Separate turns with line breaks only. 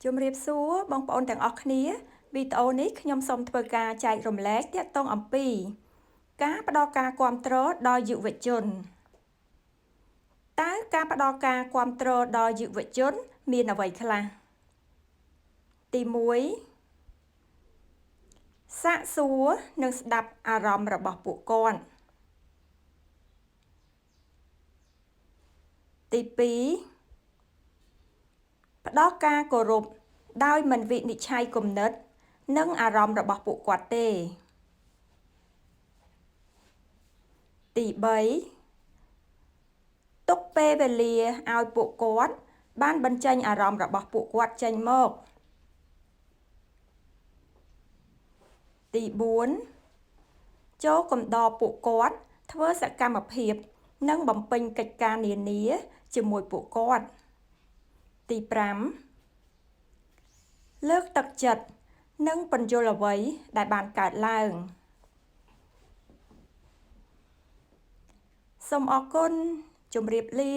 ជំរាបសួរបងប្អូនទាំងអស់គ្នាវីដេអូនេះខ្ញុំសូមធ្វើការចែករំលែកទាក់ទងអំពី ការផ្ដល់ការគាំទ្រដល់យុវជនតើការផ្ដល់ការគាំទ្រដល់យុវជន មានអ្វីខ្លះទី1សាកសួរនិងស្ដាប់អារម្មណ៍របស់ពួកគាត់ទី2ផ្ដល់ការគោរពដោយមិនវិនិច្ឆ័យគំនិត និងអារម្មណ៍របស់ពួកគាត់ទេទី3ទុកពេលវេលាឲ្យពួកគាត់ បានបញ្ចេញអារម្មណ៍របស់ពួកគាត់ចេញមកទី4ចូលកំដរពួកគាត់ធ្វើសកម្មភាព និងបំពេញកិច្ចការនានាជាមួយពួកគាត់ទី5លើកទឹកចិត្តនិងពន្យល់អ្វីដែលបានកើតឡើងសូមអរគុណជម្រាបលា